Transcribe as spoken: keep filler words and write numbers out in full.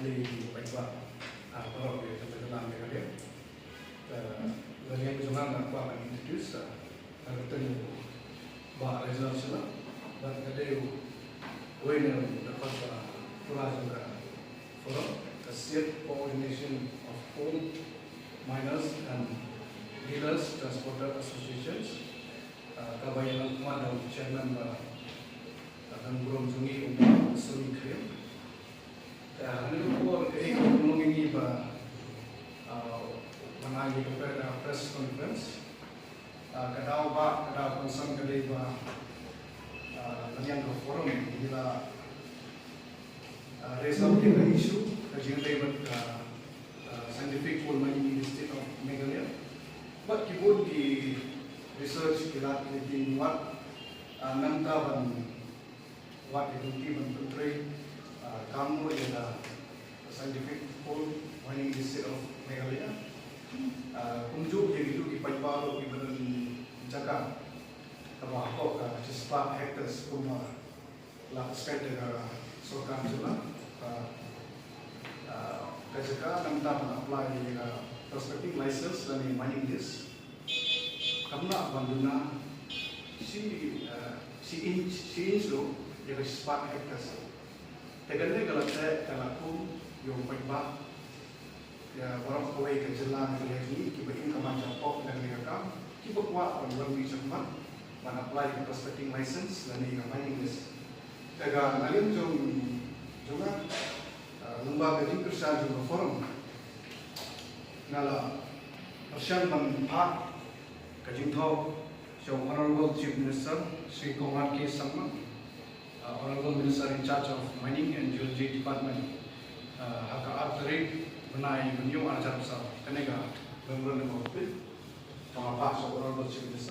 Lei paidbah, ah, baroh ki jong ka jylla Meghalaya. Ka liang jong nga nga kwah ban introduce, ah, ka kyrteng u Bah Reginald Shylla, bad nga dei uwei na ki dkhot ba pura jong ka forum, ka State Coordination of Coal Miners and Dealers Transporter Associations, ah, kaba ïalam khmat da u chairman ba, ah, dang burom jong ngi, u Bah Sony Khyriem. Te ha kane ka por kaei kaba pynlong ïa ngi ba, ah, ban ai ïa ka pre-, ah, press conference. Ah, ka daw ba, ka daw kongsan ka dei ba, ah, na liang ka forum ngi la, ah, raise up ïa ka issue ka jingïadei bad ka, ah, Scientific Coal Mining in the State of Meghalaya. Bad ki bun ki research ki lad ki la pynwad, ah, nangta ban wad ïa ka lynti ban pyntrei, ah, kam ruh ïa ka Scientific Coal Mining in the State of Meghalaya. Ah, kumjuh ïa kito ki paidbah ruh kiba don jaka kaba hapoh ka shispah hectares kumba la pynskhem da ka sorkar jylla. Ah, ah, ka jaka nangta ban apply ïa ka prospecting license lane mining lease. Kam lah ban duna shi, eh, shi inch, shi inch ruh ïa ka shispah hectares. Te kane ka la teh ka la kum ïa u paidbah, ïa baroh kawei ka jylla na ka liang jong ngi, kiba im ka man jingpop na kane ka kam, kiba kwah ban wan mih shakhmat ban apply ïa ka prospecting license lane ïa ka mining lease. Te ka na liang jong, jong nga, eh, lyngba ka jingkyrshan jong ka forum, nga la pyrshang ban phah ka jingthoh sha u Honorable Chief Minister Shri Conrad K Sangma, uh, Honorable Minister in charge of Mining and Geology Department, uh, ha ka ar tarik bnai June ar hajar arphew saw. Kane ka memorandum of appeal ba nga phah sha u Honorable Chief Minister.